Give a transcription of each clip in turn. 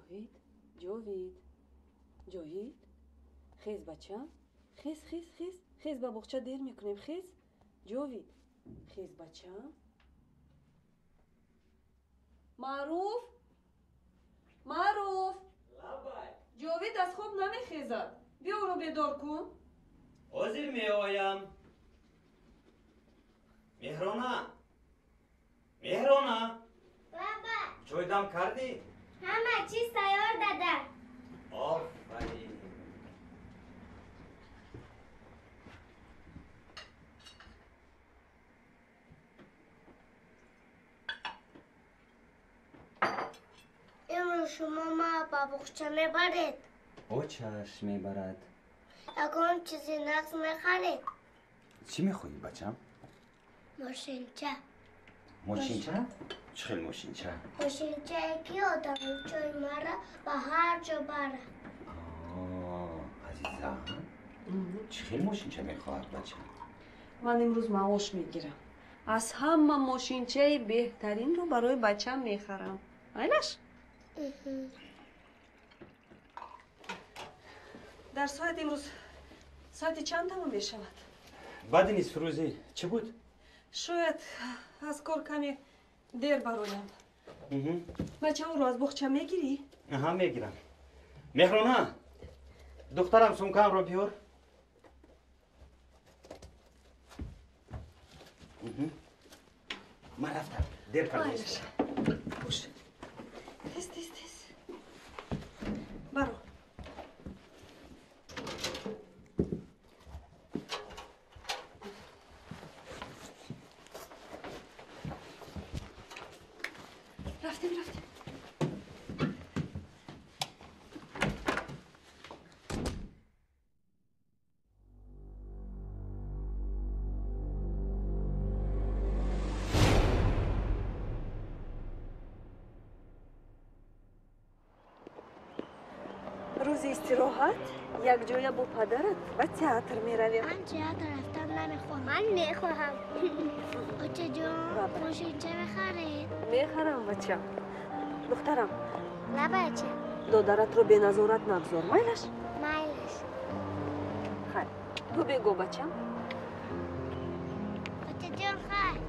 Ҷовид, Ҷовид, Ҷовид, хез бачам, хез, хез, хез, хез, ба боғча дер мекунем, хез. Ҷовид, хез бачам. Маъруф, Маъруф. Лабай. Ҷовид аз хоб намехезад. Биё ӯро бедор кун. Ҳозир меоям. Меҳрона, Меҳрона. Лабай. Чой дам кардӣ? Ҳама чиз тайёр, дада. Офарин. Имрӯз шумо маро ба боғча мебаред? Очаш мебарад. Ягон чизи нағз мехаред? Чӣ мехоҳӣ, бачам? Мошинча. Мошинча? Чӣ хел мошинча? Мошинчае ки одами ҷои маро ба ҳар ҷо барад. Азизам, чӣ хел мошинча мехоҳад бачам? Ман имрӯз маош мегирам. Аз ҳама мошинчаи беҳтаринро барои бачам мехарам. Айлаш? Дар соат имрӯз соати чанд тамом мешавад? Баъди нисфрӯзӣ чӣ буд? Шояд аз кор каме дер бароям. Бачаҳоро аз боғча мегирӣ? Аҳа, мегирам. Меҳрона, духтарам, сумкаамро биёр. Ман рафтам, дер кардам. Хуш. Тез, тез, тез. Баро. Рафтем, рафтем. Рӯзи истироҳат якҷоя бо падарат ба театр меравем. Ман театр рафтан намехоҳам. Ман мехоҳам. Очаҷон, мошинча мехаред? Мехарам, бачам. Духтарам. Лабача. Додаратро беназорат нагзор, майлаш? Майлаш. Хайр, ту бего, бачам. Очаҷон, хайр.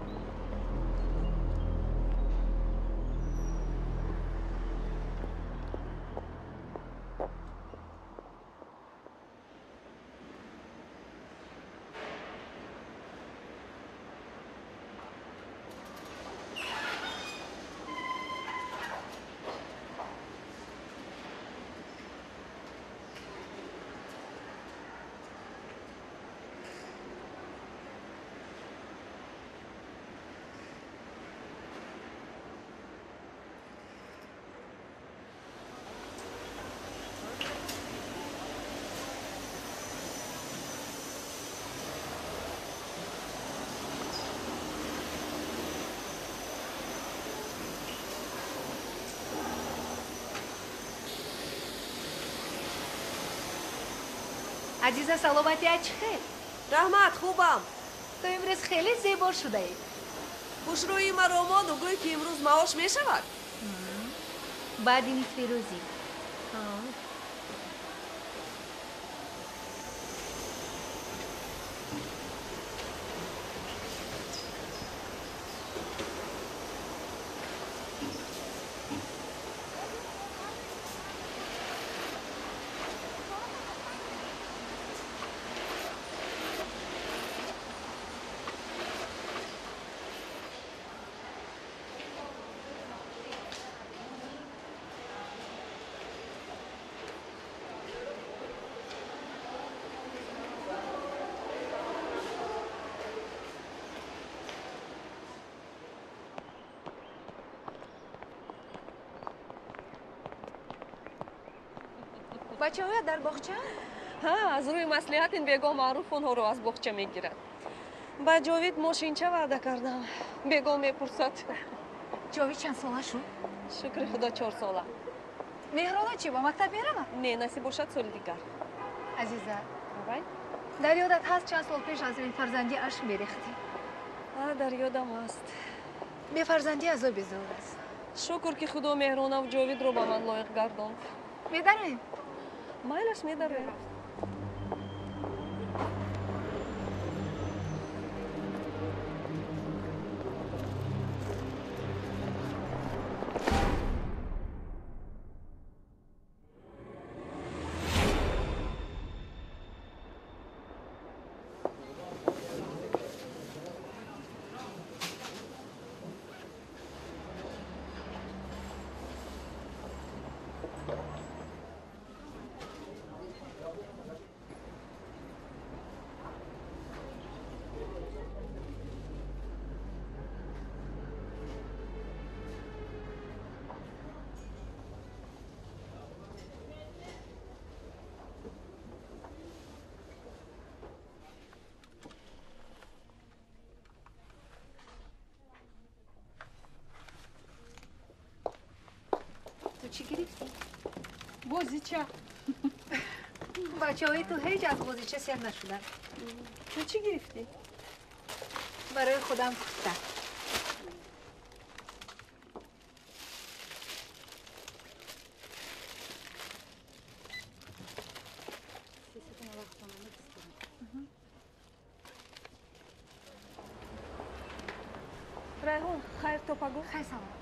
Азиза, саломатиат чӣ хел? Раҳмат, хубам. Ту имрӯз хеле зебо шудаӣ. Хушрӯи маро мону гӯй, ки имрӯз маош мешавад? Баъди нисфи рӯзӣ. Бачаҳоя дар боғча? Ҳа, аз рӯи маслиҳат ин бегоҳ Маъруф онҳоро аз боғча мегирад. Ба Ҷовид мошинча ваъда кардам. Бегоҳ мепурсад. Ҷовид чанд сола шуд? Шукри Худо, 4 сола. Меҳрона чӣ, ба мактаб меравад? Не, насиб бошад, соли дигар. Азиза, дар ёдат ҳаст чанд сол пеш аз бефарзандӣ ашк мерехтӣ? Дар ёдам ҳаст. Бефарзандӣ азоби зӯр аст. Шукр ки Худо Меҳронаву Ҷовидро ба ман лоиқ гардонд. Медароем? Майлаш, медароем. Ту чӣ гирифтӣ? Бозича. Бачаҳои ту ҳеҷ аз бозича сер нашуданд. Ту чӣ гирифтӣ? Барои худам курта. Райҳон, хайр то пагоҳ. Хайр, салом.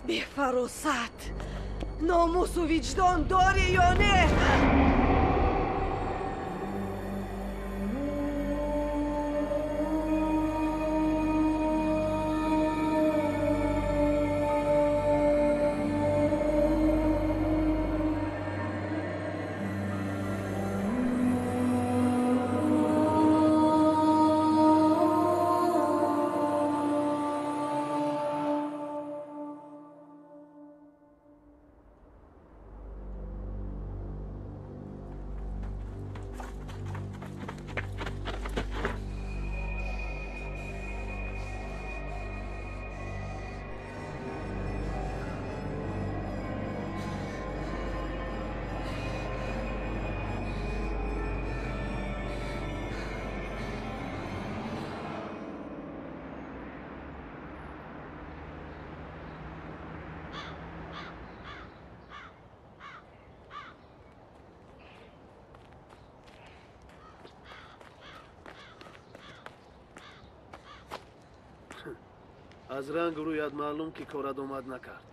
Бефаросат, номусу виҷдон дорӣ ё не? Аз ранг рӯят маълум ки корат омад накард.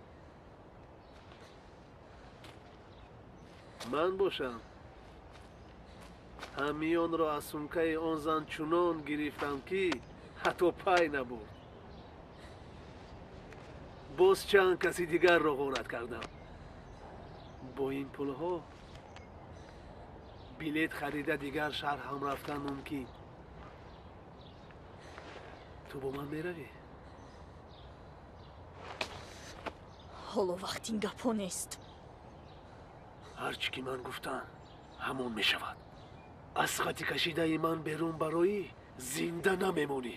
Ман бошам ҳамиёнро аз сумкаи он зан чунон гирифтам, ки ҳатто пай набурд. Боз чанд каси дигарро ғорат кардам. Бо ин пулҳо билет харида дигар шаҳр ҳам рафтан мумкин. Ту бо ман меравӣ? Ҳоло вақт ин гапҳо нест. Ҳар чӣ ки ман гуфтам, ҳамон мешавад. Аз хати кашидаи ман берун бароӣ зинда намемонӣ.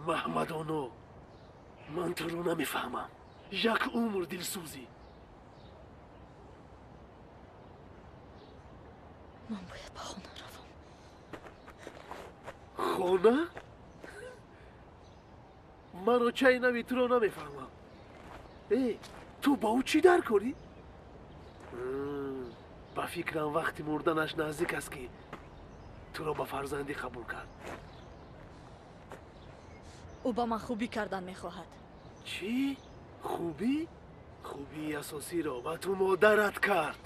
Маҳмадоно, ман туро намефаҳмам. Як умр дилсӯзӣ. Ман бояд ба хона равам. Хона? Ман очаи нави туро намефаҳмам. Э, ту ба ӯ чӣ дар корӣ? Ба фикрам вақти мурданаш наздик аст, ки туро ба фарзандӣ қабул кард. Ӯ ба ман хубӣ кардан мехоҳад. Чӣ? Хубӣ? Хубии асосиро ба ту модарат кард.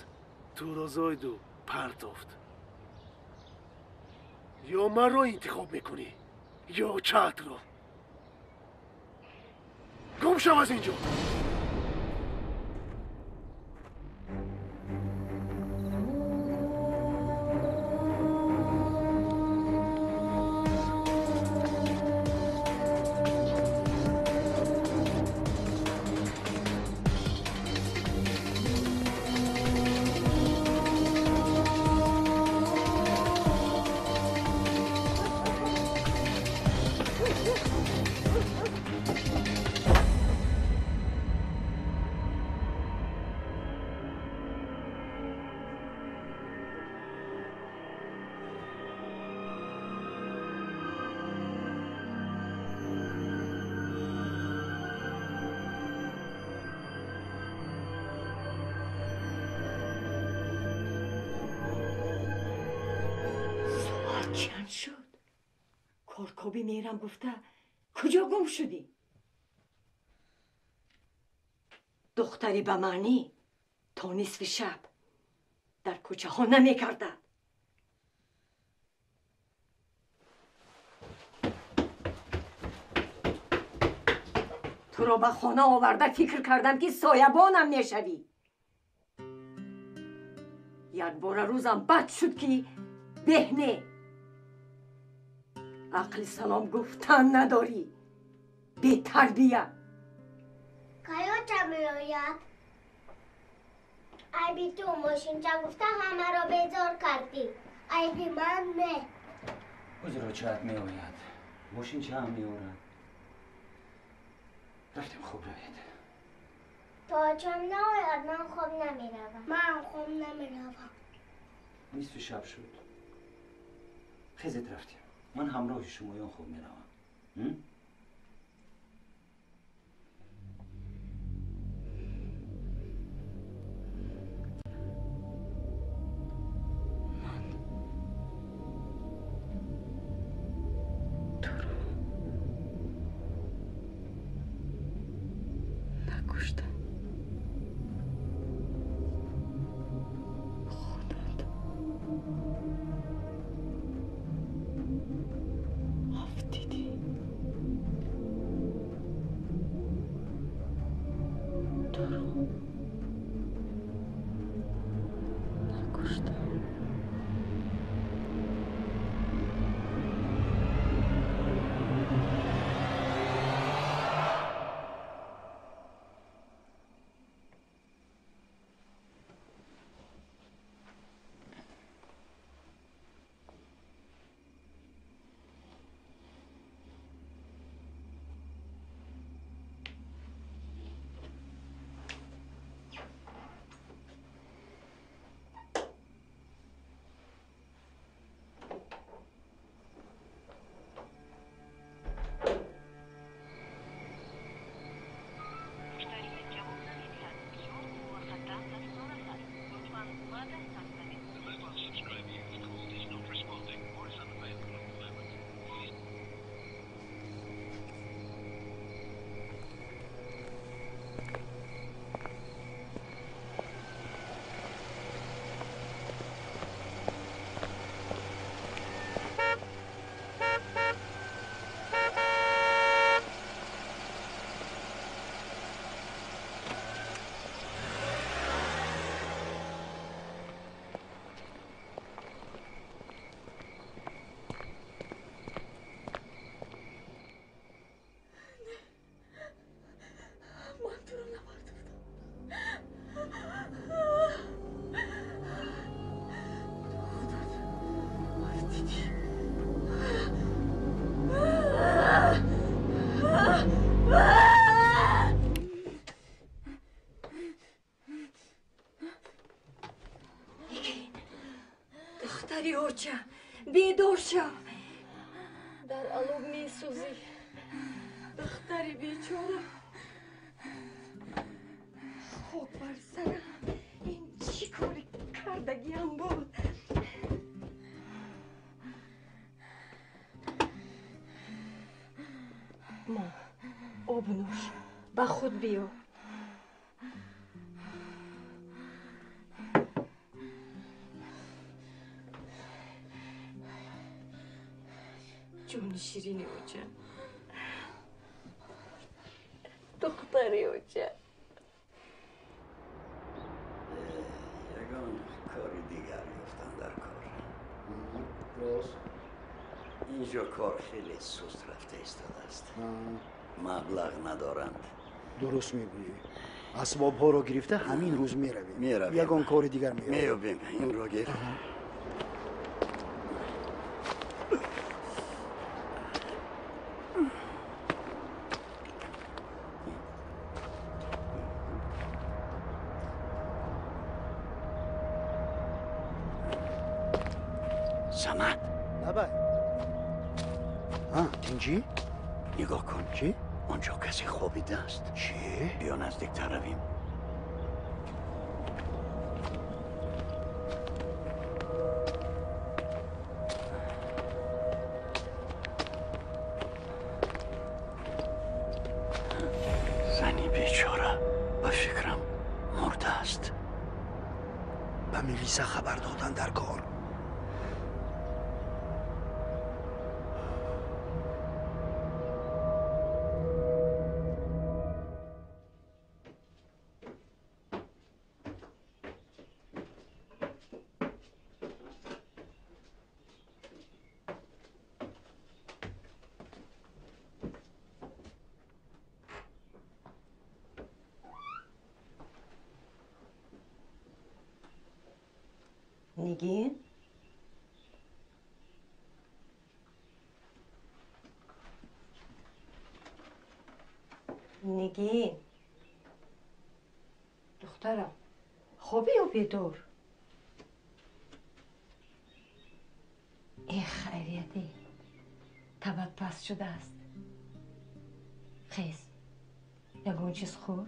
Туро зойду партофт. Ё маро интихоб мекунӣ, ё чатро. Гум шав аз ин ҷо! Чанд шуд? Коркобӣ мерам гуфта, куҷо гум шудӣ? Духтари ба маънӣ то нисфи шаб дар кӯчаҳо намегардад. Туро ба хона оварда фикр кардам, ки соябонам мешавӣ. Якбора рӯзам бад шуд, ки беҳ не. Ақли салом гуфтан надорӣ. Бетарбия. Кай оча меояд? Айби ту мошинча гуфта ҳамаро безор кардӣ. Айби ман не. Ҳозир очаат меояд. Мошинчаам меорад. Рафтем, хоб равед. То очам наояд, ман хоб намеравам. Ман хоб намеравам. Нисфи шаб шуд. Хезед, рафтем. Ман ҳамроҳи шумоён хоб меравам. Ман туро накуштам. Худат афтидӣ. Духтари оча, бедор шав. Дар алов месӯзӣ. Духтари бечора. Хок бар сарам. Ин чӣ кори кардагиам буд? Ма, об нӯш, ба худ биё. Ҷони ширини оча. Духтари оча. Ягон кори дигар ёфтам дар кор. Рост. Инҷо кор хеле суст рафта истодааст. Маблағ надоранд. Дуруст мегӯӣ. Асбобҳоро гирифта ҳамин рӯз меравем. Меравем. Ягон кори дигар меёбем. Меёбем. Инро гир. Самад. Лабай. Тинҷӣ? Нигоҳ кун. Чӣ? Онҷо касе хобидааст. Чӣ? Биё наздиктар равем. Зани бечора ба фикрам мурдааст. Ба милиса хабар додан дар кор. Нигин? Нигин? Духтарам, хобӣ ё бедор? Э, хайрияте, табат паст шудааст. Хез, ягон чиз хӯр.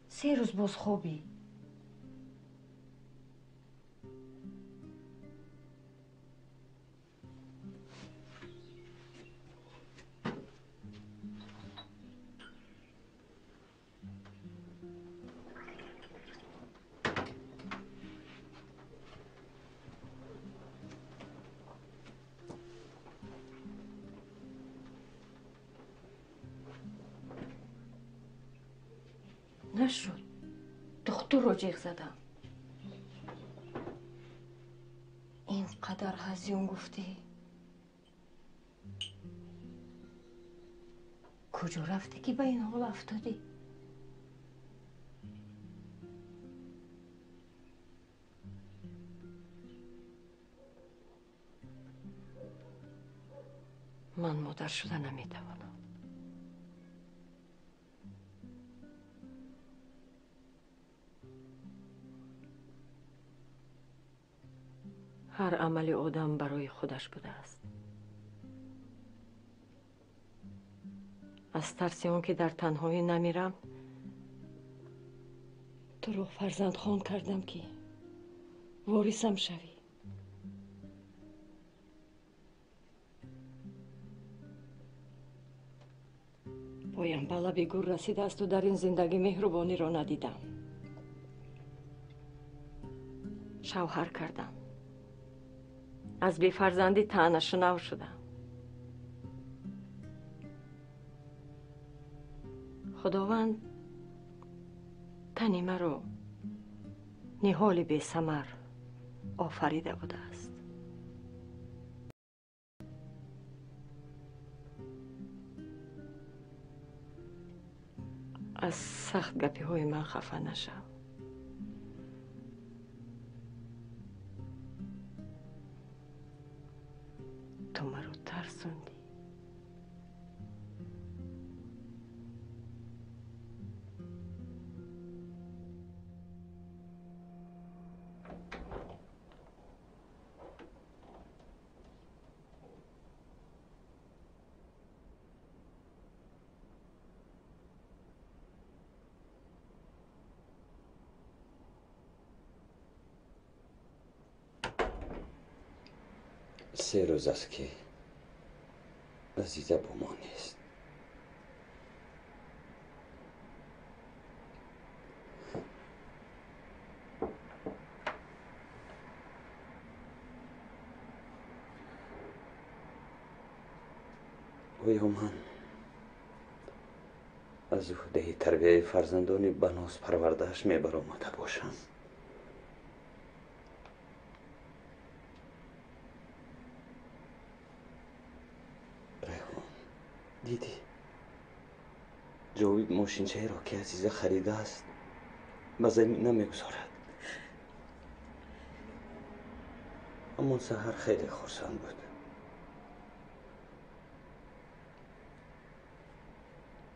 3 рӯз боз хобӣ. Нашуд. Духтурро ҷеғ задам. Ин қадар ҳазён гуфтӣ. Куҷо рафтӣ ки ба ин ҳол афтодӣ? Ман модар шуда наметавонам. Ҳар амали одам барои худаш будааст. Аз тарси он ки дар танҳоӣ намирам, туро фарзандхон кардам ки ворисам шавӣ. Поям ба лаби гур расидаасту дар ин зиндагӣ меҳрубониро надидам. Шавҳар кардам. Аз бефарзандӣ таънашунав шудам. Худованд тани маро ниҳоли бесамар офарида будааст. Аз сахт гапиҳои ман хафа нашав. Ту маро тарсондӣ. 3 рӯз аст, ки Азиза бо мо нест. Оё ман аз уҳдаи тарбияи фарзандони ба ноз парвардааш мебаромада бошам? Райҳон, дидӣ, Ҷовид мошинчаеро, ки Азиза харидааст, ба замин намегузорад. Ҳамон саҳар хеле хурсанд буд.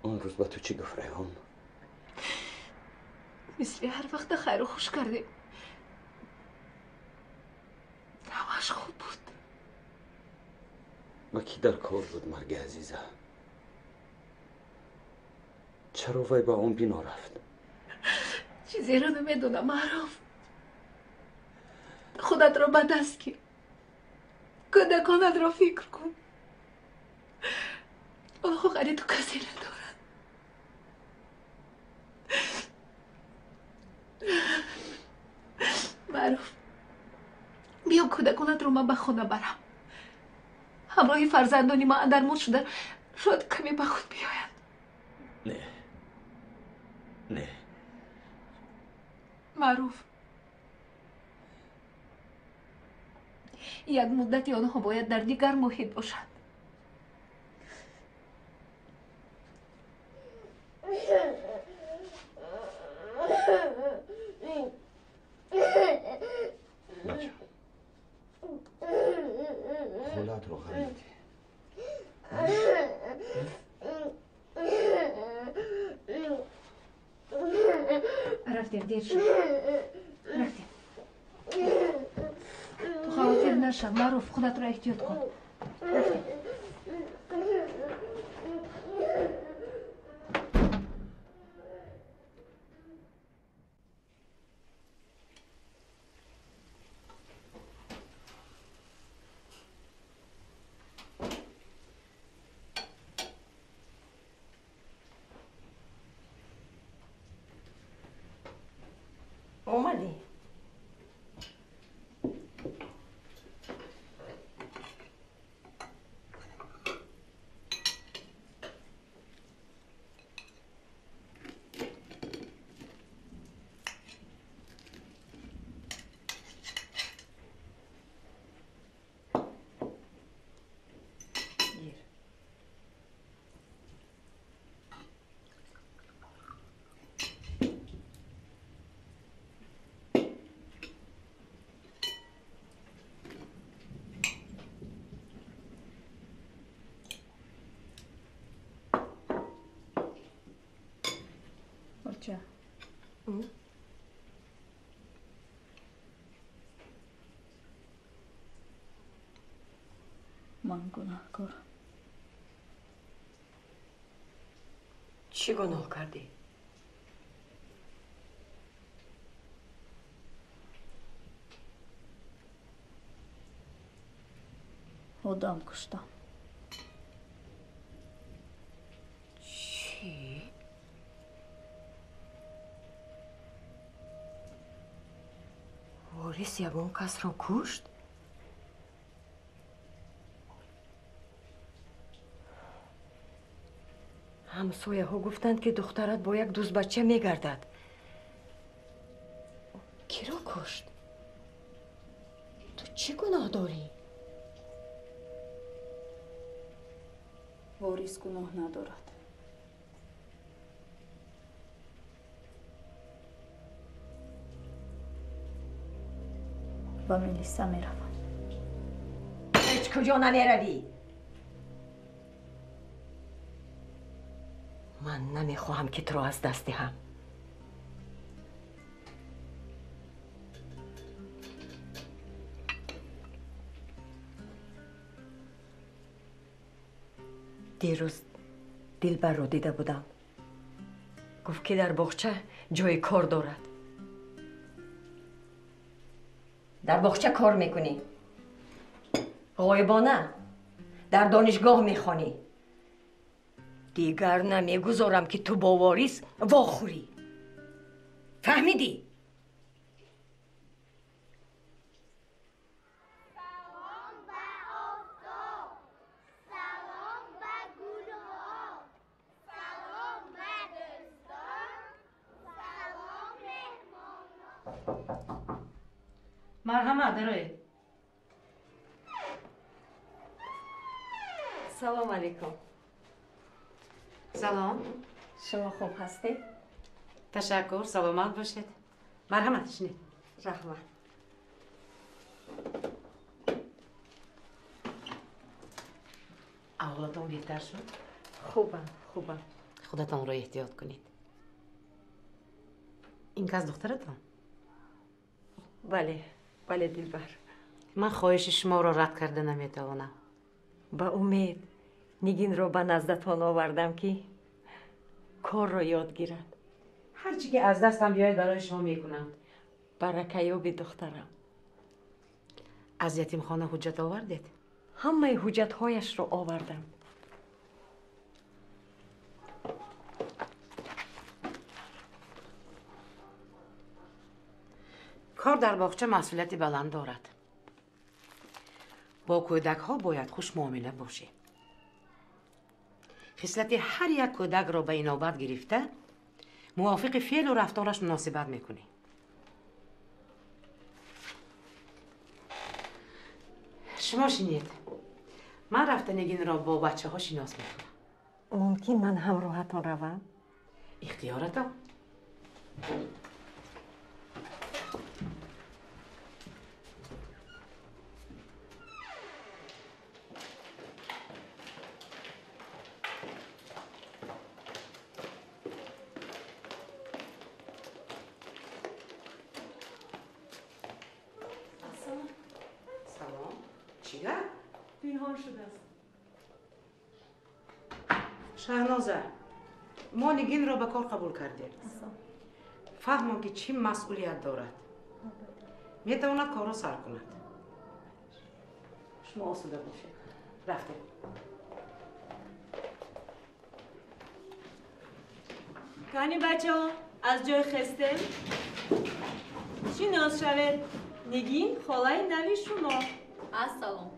Он рӯз ба ту чӣ гуфт, Райҳон? Мисли ҳар вақта хайру хуш кардем. Ҳамаш хуб буд. Ба кӣ дар кор буд марги Азиза? Чаро вай ба он бино рафт? Чизеро намедонам, Маъруф. Худатро ба даст гир. Кӯдаконатро фикр кун. Онҳо ғайри ту касе надоранд. Маъруф, биё кӯдаконатро ман ба хона барам. Ҳамроҳи фарзандони ман андармон шуда, шояд каме ба худ биёянд. Не, не. Маъруф, як муддати онҳо бояд дар дигар муҳит бошанд. Бача, холатро ғам медиҳ. Рафтем, дер шуд. Рафтем. Ту хавотир нашав, Маъруф, худатро эҳтиёт кун. Рафтем. Омадӣ? Гир. Оча. Ман гунаҳкорам. Чӣ гуноҳ кардӣ? Одам куштам. Чӣ? Ворис ягон касро кушт? Ҳамсояҳо гуфтанд, ки духтарат бо як дӯстбача мегардад. Киро кушт? Ту чӣ гуноҳ дорӣ? Ворис гуноҳ надорад. Ба милиса меравам. Ҳеҷ куҷо намеравӣ. Ман намехоҳам, ки туро аз даст диҳам. Дирӯз Дилбарро дида будам. Гуфт, ки дар боғча ҷои кор дорад. Дар боғча кор мекунӣ. Ғоибона дар донишгоҳ мехонӣ. Дигар намегузорам ки ту бо ворис вохӯрӣ. Фаҳмидӣ? Марҳамат, дароед. Салом алейкум. Салом. Шумо хуб ҳастед? Ташаккур, саломат бошед. Марҳамат, шинед. Раҳмат. Аҳволатон беҳтар шуд? Хубам, хубам. Худатонро эҳтиёт кунед. Ин кас духтаратон? Бале, бале, Дилбар. Ман хоҳиши шуморо рад карда наметавонам. Ба умед Нигинро ба наздатон овардам ки корро ёд гирад. Ҳар чӣ ки аз дастам биёяд барои шумо мекунам. Баракаёби духтарам. Аз ятимхона ҳуҷҷат овардед? Ҳамаи ҳуҷҷатҳояшро овардам. Кор дар боғча масъулияти баланд дорад. Бо кӯдакҳо бояд хушмуомила бошӣ. Хислати ҳар як кӯдакро ба инобат гирифта, мувофиқи феълу рафтораш муносибат мекунӣ. Шумо шинед. Ман рафта Нигинро бо бачаҳо шинос мекунам. Мумкин ман ҳамроҳатон равам? Ихтиёратон. Шаҳноза, мо Нигинро ба кор қабул кардем. Фаҳмон ки чӣ масъулият дорад. Метавонад корро сар кунад. Шумо осуда бошед. Рафтем. Кани бачаҳо, аз ҷой хестем. Шинос шавед. Нигин холаи нави шумо. Ассалом.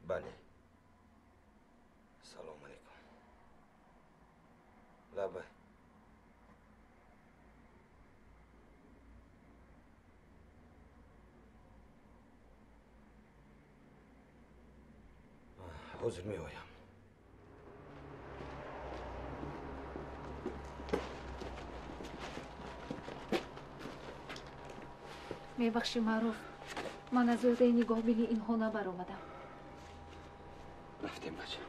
Бале. Салом алейкум. Лабай. Ҳозир меоям. Мебахшӣ, Маъруф, ман аз уҳдаи нигоҳбини инҳо набаромадам. Рафтем, бача.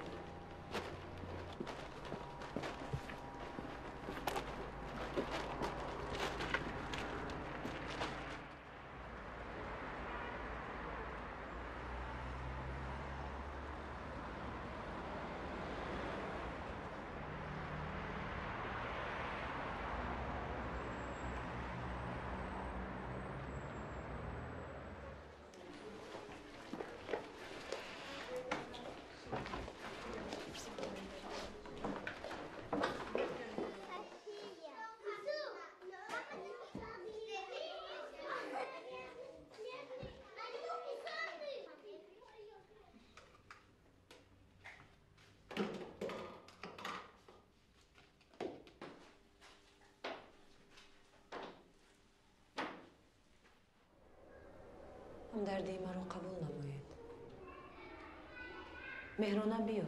Ҳамдардии маро қабул намоед. Меҳрона, биё.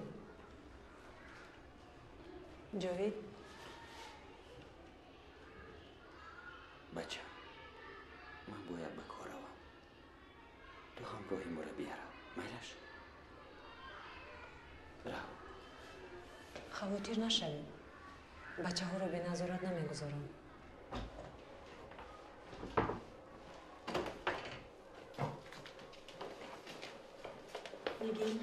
Ҷовид. Бача, ман бояд ба кор равам. Ту ҳамроҳи мураббия рав. Майлаш? Рав. Хавотир нашавед. Бачаҳоро беназорат намегузорам. Нигин,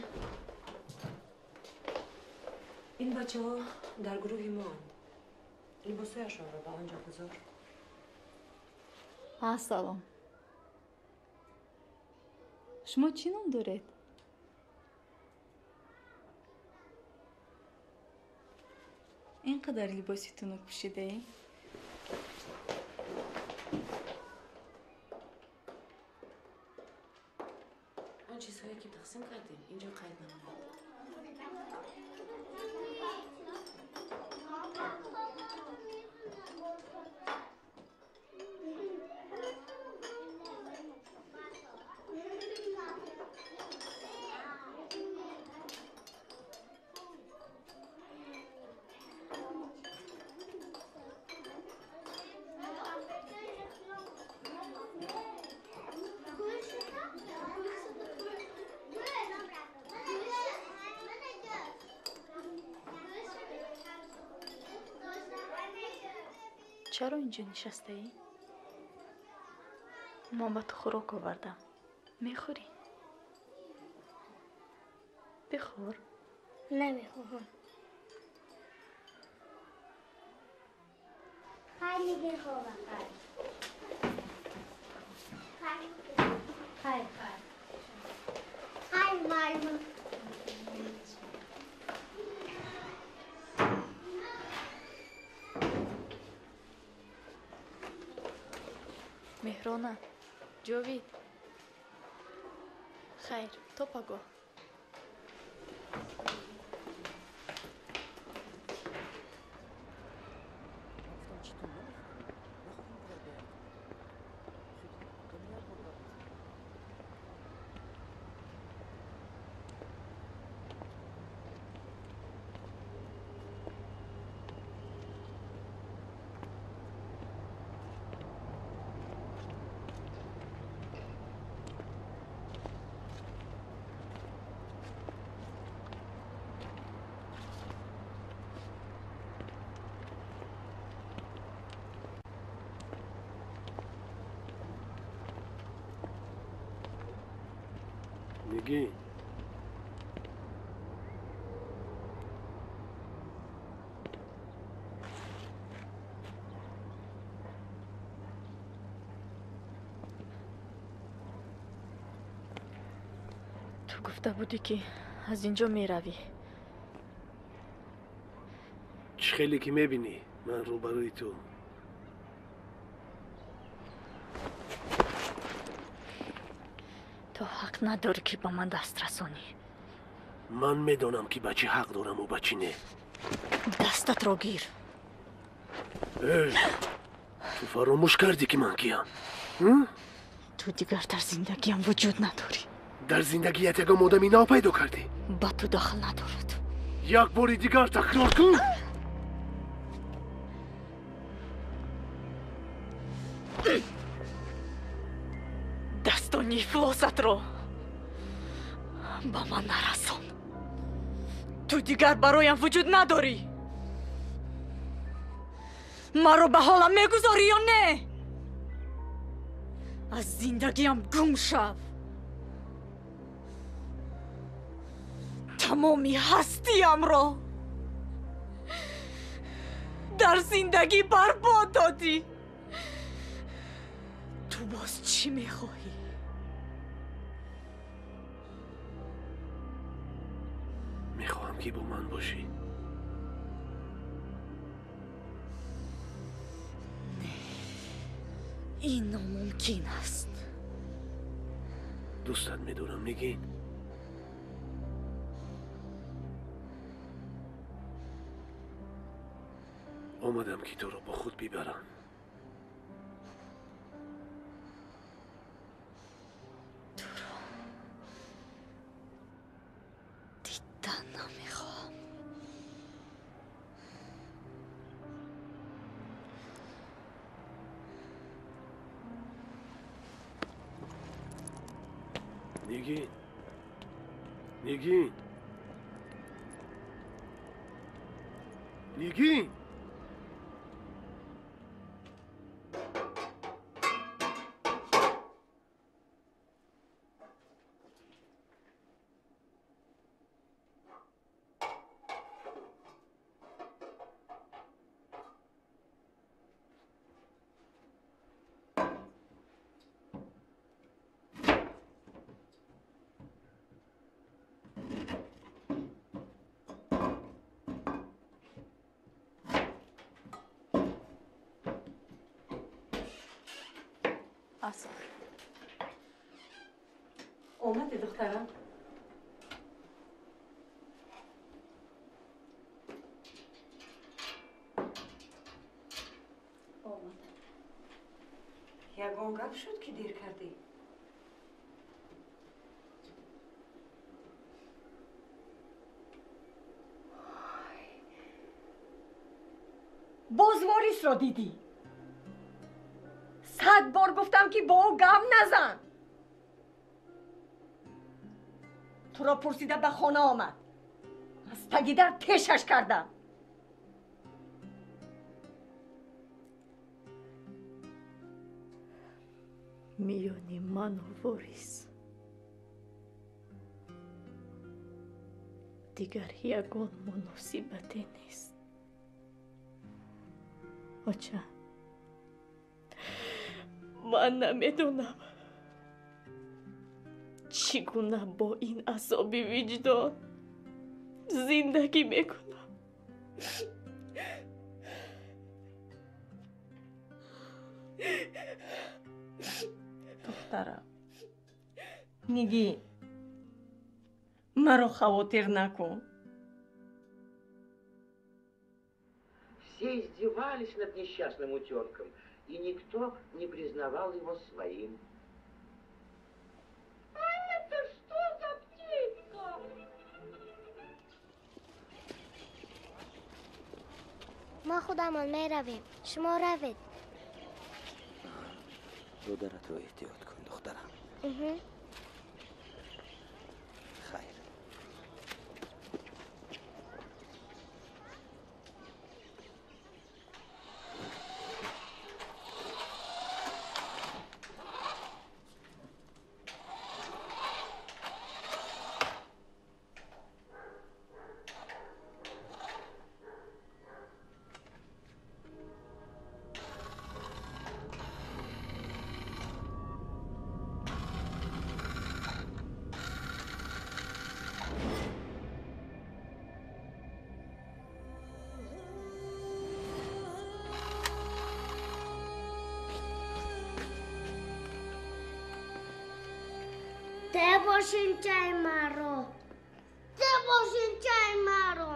ин бачаҳо дар гурӯҳи моанд. Либосҳояшонро ба он ҷо гузор. Салом. Шумо чӣ ном доред? Ин қадар либоси тунук пӯшидаӣ? Он чизҳое ки тақсим кардем, инҷо қайд намоед. Чаро инҷо нишастаӣ? Ман ба ту хӯрок овардам. Мехӯрӣ? Бихӯр. Намехоҳам. Хайр, Нигин, хоба, хайр. Хайр, хайр. Хайр, муаллима. Меҳрона, Ҷовид. Хайр, то пагоҳ. Нигин, ту гуфта будӣ, ки аз ин ҷо меравӣ. Чӣ хеле ки мебинӣ, ман рӯбарӯи ту. Ту ҳақ надорӣ, ки ба ман даст расонӣ. Ман медонам, ки ба чӣ ҳақ дораму ба чӣ не. Дастатро гир. Эй, ту фаромӯш кардӣ, ки ман киям? Ту дигар дар зиндагиам вуҷуд надорӣ. Дар зиндагият ягон одами нав пайдо кардӣ? Ба ту дахл надорад. Як бори дигар такрор кун. Дастони ифлосатро ба ман нарасон. Ту дигар бароям вуҷуд надорӣ. Маро ба ҳолам мегузорӣ ё не? Аз зиндагиам гум шав. Тамоми ҳастиамро дар зиндагӣ барбод додӣ. Ту боз чӣ мехоҳӣ? Мехоҳам ки бо ман бошӣ. Не, ин номумкин аст. Дӯстат медорам, Нигин. Омадам ки туро бо худ бибарам. Туро дидан намехоҳам. Нигин, Нигин, Нигин. Аср. Омадӣ, духтарам? Омадам. Ягон гап шуд ки дер кардӣ? Боз Ворисро дидӣ? 100 бор гуфтам ки бо ӯ гап назан. Туро пурсида ба хона омад. Аз таги дар пешаш кардам. Миёни ману Ворис дигар ягон муносибате нест. Оча, ман намедонам чӣ гуна бо ин азоби виҷдон зиндагӣ мекунам. Духтарам, Нигин, маро хавотир накун. Все издевались над несчастным утенком, и никто не признавал его своим. А это что за птичка? Мо худамон меравем, шумо равед. Додаратро эҳтиёт кун, духтарам. Хайр. Те бошинчаи маро, те бошинчаи маро.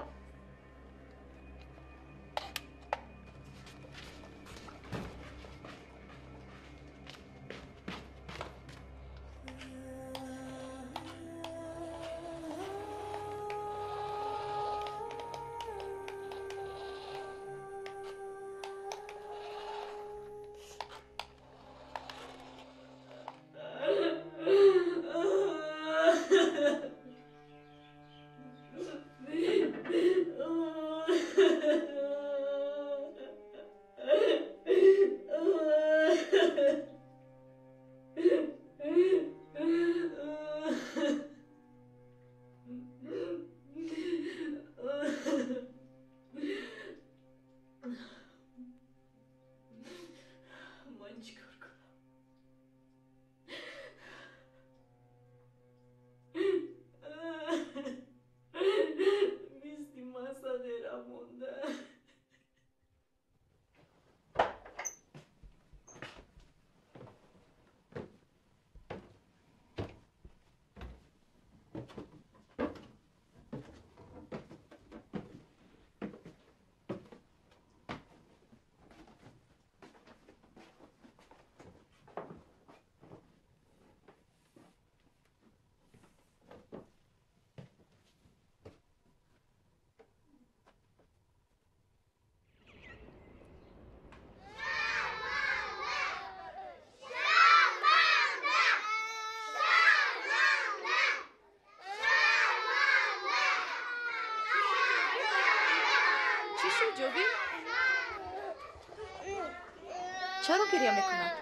Чаро гиря мекунад?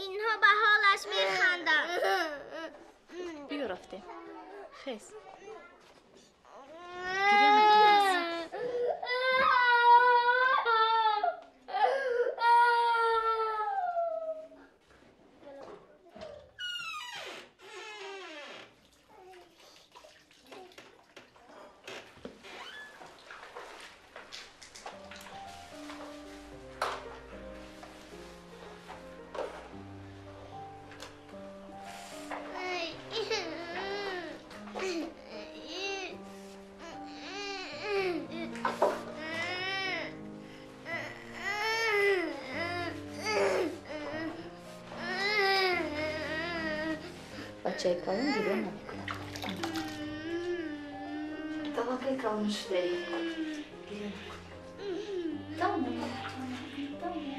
Инҳо ба ҳолаш механданд. Биё рафтем. Хез. Гиря накун. Бачаи калон гиря намекунад. Талакай калон шудаӣ. Гиря накун. Тамом. Тамом.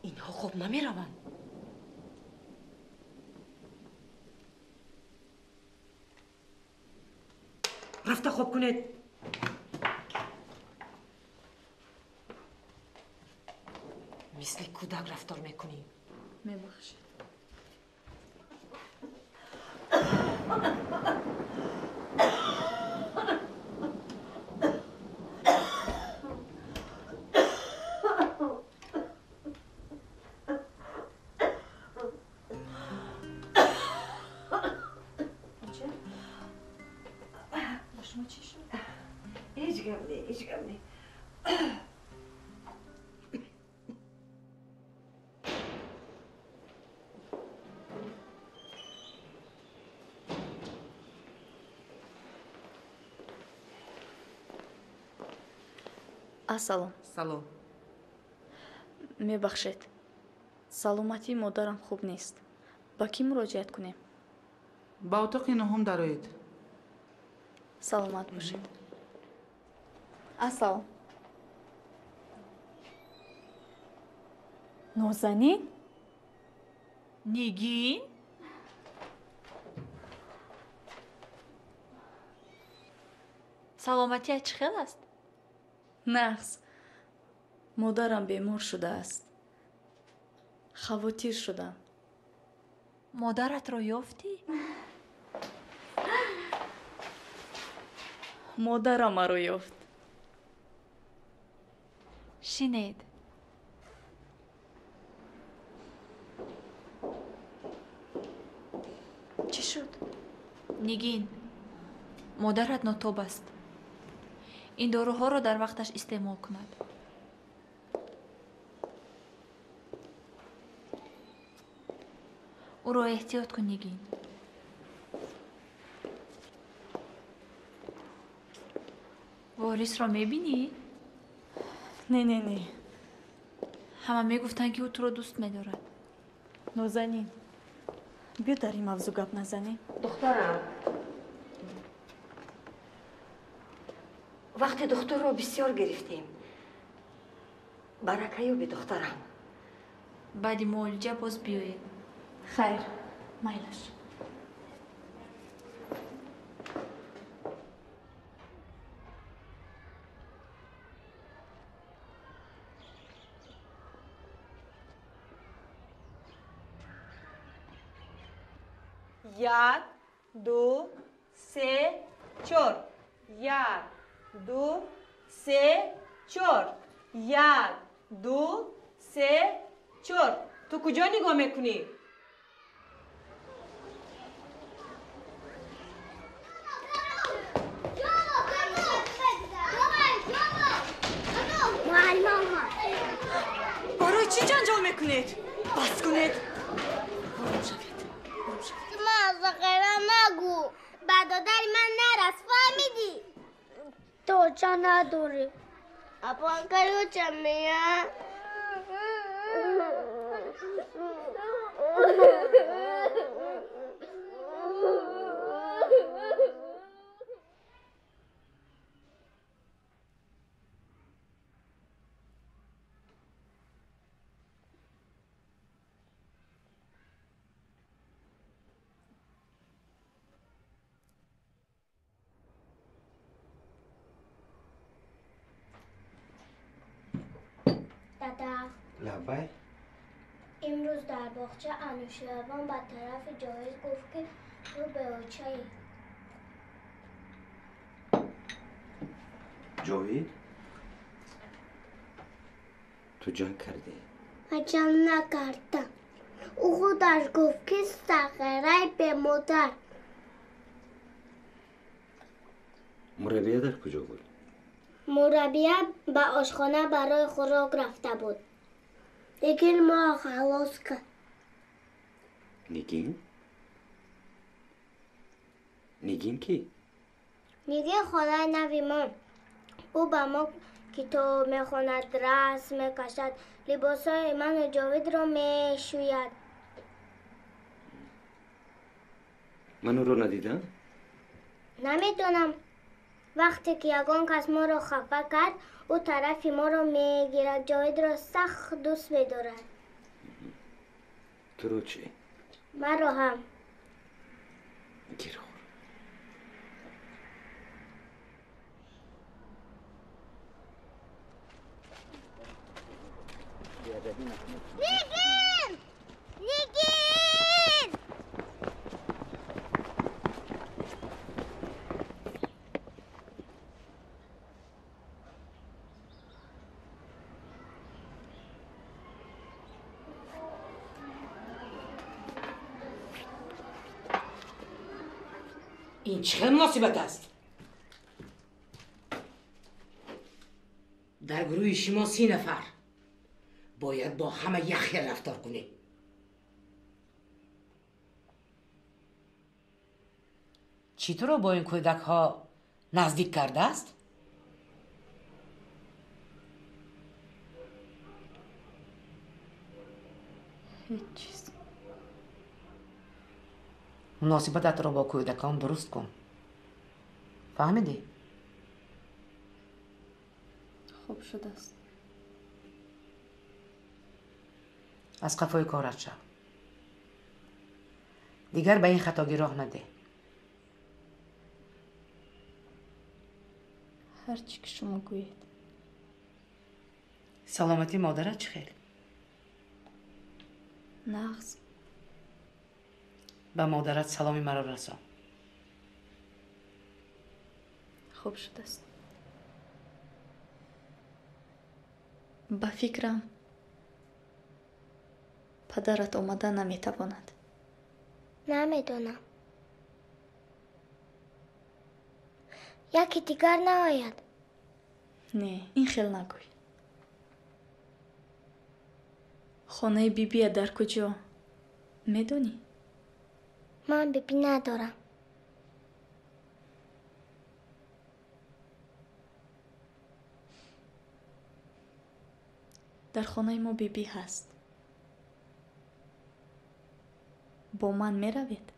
Инҳо хоб намераванд. Рафта хоб кунед. Мисли кӯдак рафтор мекунӣ. Мебахшед. Ҳеҷ гап не, ҳеҷ гап не. Ассалом. Салом. Мебахшед. Саломатии модарам хуб нест. Ба кӣ муроҷиат кунем? Ба утоқи нуҳум дароед. Саломат бошед. Ассалом. Нозанин? Нигин? Саломатият чӣ хел аст? Нағз. Модарам бемор шудааст. Хавотир шудам. Модаратро ёфтӣ? Модарам маро ёфт. Шинед. Чӣ шуд? Нигин, модарат нотоб аст. Ин доруҳоро дар вақташ истеъмол кунад. Ӯро эҳтиёт кун, Нигин. Ворисро мебинӣ? Не, не, не. Ҳама мегуфтанд, ки ӯ туро дӯст медорад. Нозанин, биё дар ин мавзӯъ гап назанем. Духтарам, вақти духтурро бисёр гирифтем. Барака ёби, духтарам. Баъди муолиҷа боз биёед. Хайр, майлаш. Як, ду, се, чор. Як, ду, се, чор. Як, ду, се, чор. Ту куҷо нигоҳ мекунӣ? Барои чӣ ҷанҷол мекунед? Бас кунед. Ором шавед. Ором шавед. Мазақера нагӯ. Ба додари ман нарас, фаҳмидӣ? Точа надорӣ. Апа короче меня. لبای؟ امروز در باغچه انوشیروان به طرف جاوید گفت که تو به ای. جاوید؟ تو جنگ کردی؟ من جنگ نکردم. او خودش گفت که صغیره به مادر. مربیه در کجا بود؟ مربیه به آشخانه برای خوراک رفته بود. نگین ما خلاص کرد. نگین؟ نگین کی؟ نگین خاله نوی ما. او به ما کتاب میخواند، رسم میکشد، لباسهای من و جاوید را میشوید. من او را ندیدم؟ نمیدونم. وقتی که یگان کس ما را خفه کرد، او طرف ما را میگیرد. جاوید را سخت دوست می‌دارد. تو رو چی؟ من را هم. گیر خور. نگین! نگین! این چه مناسبت است؟ در گروه شما 30 نفر باید با همه یک خیل رفتار کنیم. چطور با این کودک ها نزدیک کرده است؟ هیچ چیز. مناسبتت را با کودکان درست کن. فهمیدی؟ خوب شده است. از قفای کارت شو. دیگر به این خطاگی راه نده. هرچی که شما گویید. سلامتی مادرت چه خیلی؟ نغز. به مادرت سلامی مرا رسان. خوب شده است. به فکرم پدرت آمده نمیتواند. نمیدونم. یکی دیگر نآید. نه، این خیلی نگوی. خانه بیبی در کجا؟ میدونی؟ من بیبی ندارم. در خانه ما بیبی هست. با من میروید؟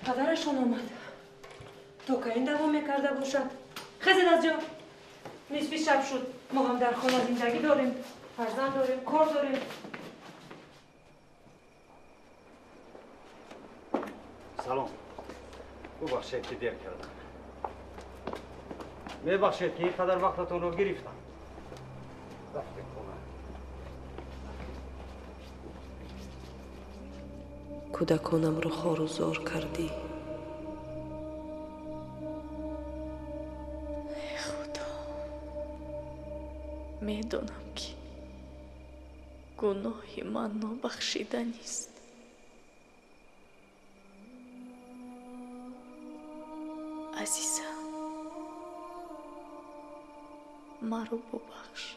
پدرشان آمد. تا که این دوام میکرده باشد. خزید از جا. نصفی شب شد. ما هم در خانه زندگی داریم، فرزند داریم، کار داریم. سلام. ببخشید که دیر کردم. میبخشید که اینقدر وقتتون رو گرفتم. رفتیم خونه. کودکانم رو خوار و زار کردی. ای خدا، میدونم که گناه من نابخشیده نیست. عزیزم، مرا ببخش.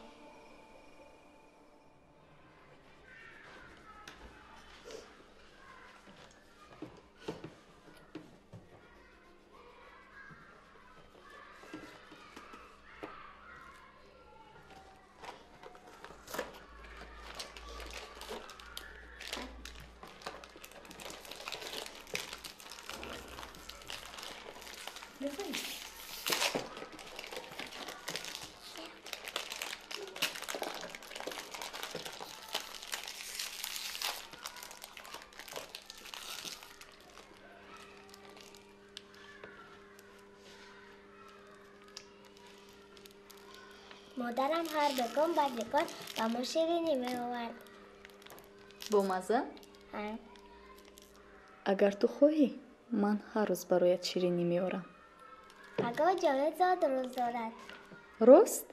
Модарам ҳар бегоҳ баъди кор ба мо ширинӣ меовард. Бомазза? Ҳа. Агар ту хоҳӣ, ман ҳар рӯз бароят ширинӣ меорам. Пагоҳ Ҷовид зодрӯз дорад. Рост?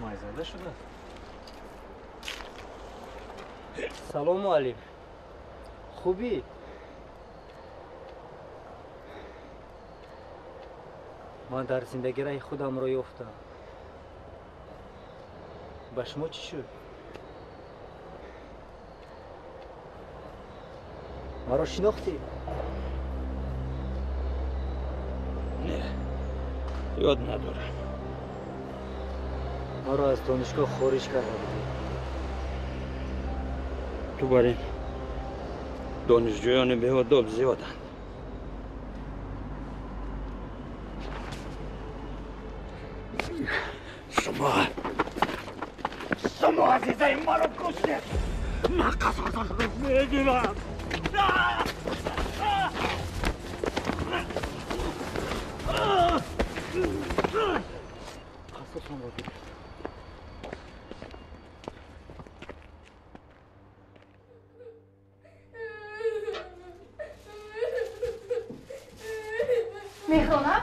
Майзада шуда. Салом, муаллим. Хубӣ? Ман дар зиндагӣ раҳи худамро ёфтам. Ба шумо чӣ шуд? Маро шинохтӣ? Не, ёд надорам. Маро аз донишгоҳ хориҷ карда будӣ. Ту бар ин донишҷӯёни беодоб зиёданд. Шумо азизаи маро куштед. Ман қасосашро мегирам. Қасосамро гирифт. Меҳрона?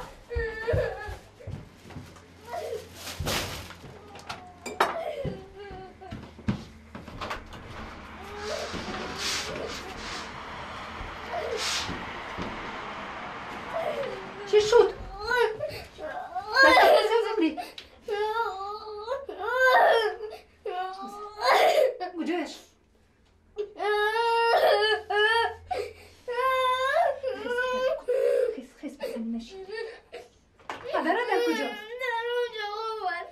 Чӣ шуд? Куҷояш? Хез, хез, нашин. Падарат дар куҷост? Дар онҷо омад.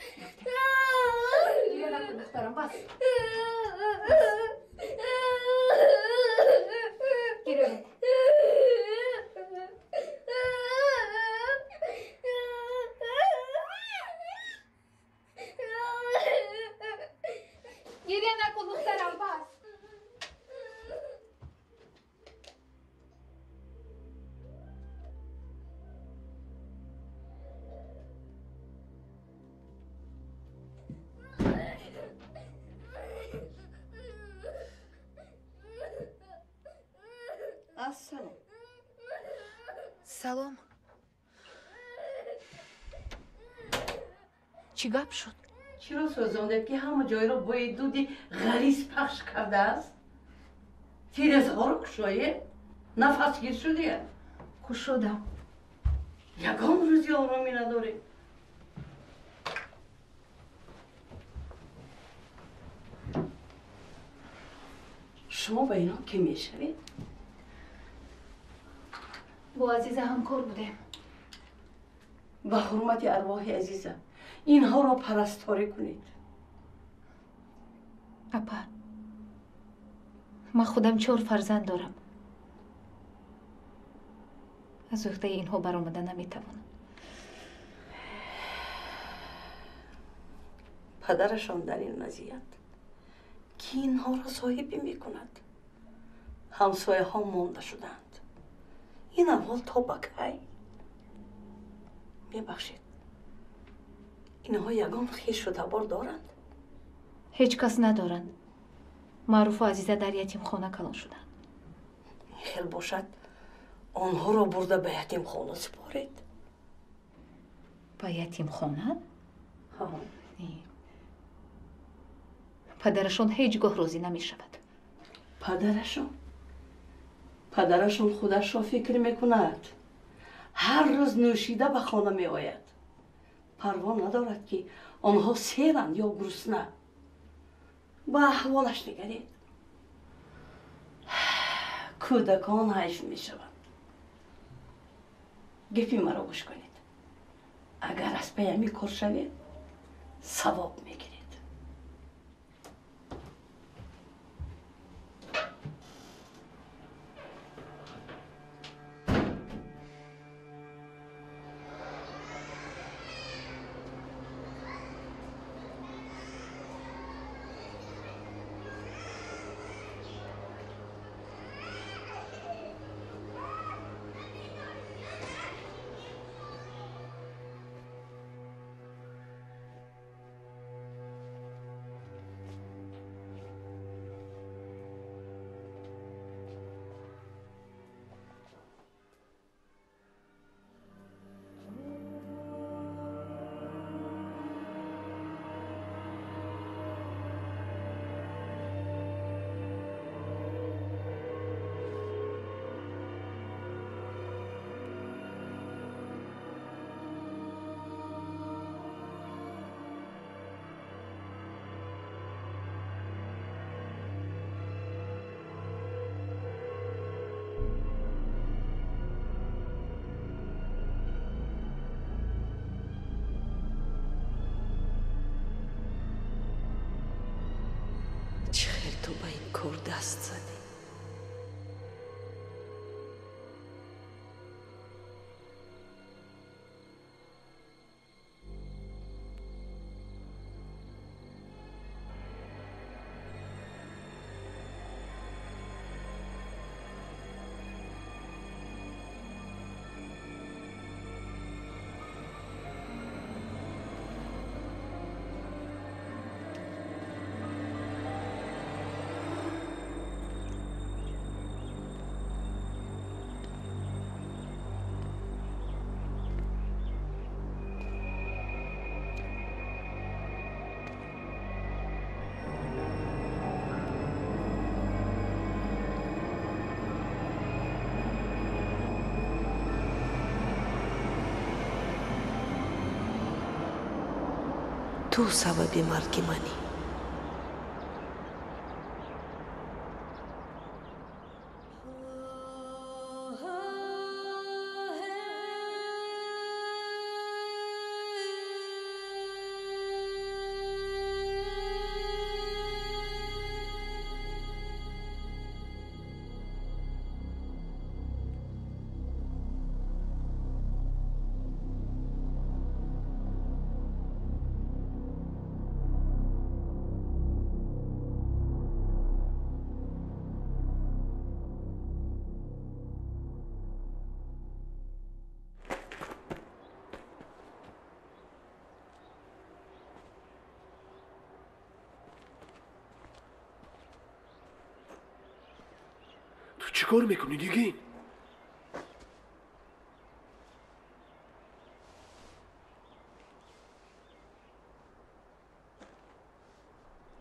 Гиря накун, духтарам, бас. Гиря накун. Гиря накун, духтарам, бас. Ассалом. Салом. Чӣ гап шуд? Чиро сӯзондед, ки ҳама ҷойро бӯи дуди ғализ пахш кардааст? Тирезаҳоро кушоед, нафасгир шудия. Кушодам. Ягон рӯзи оромӣ надоред. Шумо ба инҳо кӣ мешавед? Бо Азиза ҳамкор будем. Ба ҳурмати арвоҳи Азиза инҳоро парасторӣ кунед. Апа, ман худам 4 фарзанд дорам. Аз уҳдаи инҳо баромада наметавонам. Падарашон дар ин вазъият ки инҳоро соҳибӣ мекунад? Ҳамсояҳо монда шуданд. Ин аҳвол то ба кай? Мебахшед, инҳо ягон хешу табор доранд? Ҳеҷ кас надоранд. Маъруфу Азиза дар ятимхона калон шуданд. Ин хел бошад, Онҳоро бурда ба ятимхона супоред. Ба ятимхона? Падарашон ҳеҷ гоҳ розӣ намешавад. Падарашон? Падарашон худашро фикр мекунад. Ҳар рӯз нӯшида ба хона меояд. Парво надорад, ки онҳо серанд ё гурусна. Ба аҳволаш нигаред. Кӯдакон ҳайф мешаванд. Гапи маро гӯш кунед. Агар аз паи ҳамин кор шавед, савоб мегиред. Ту ба ин кор даст задӣ? Ту сабаби марги манӣ. Чӣ кор мекунӣ, Нигин?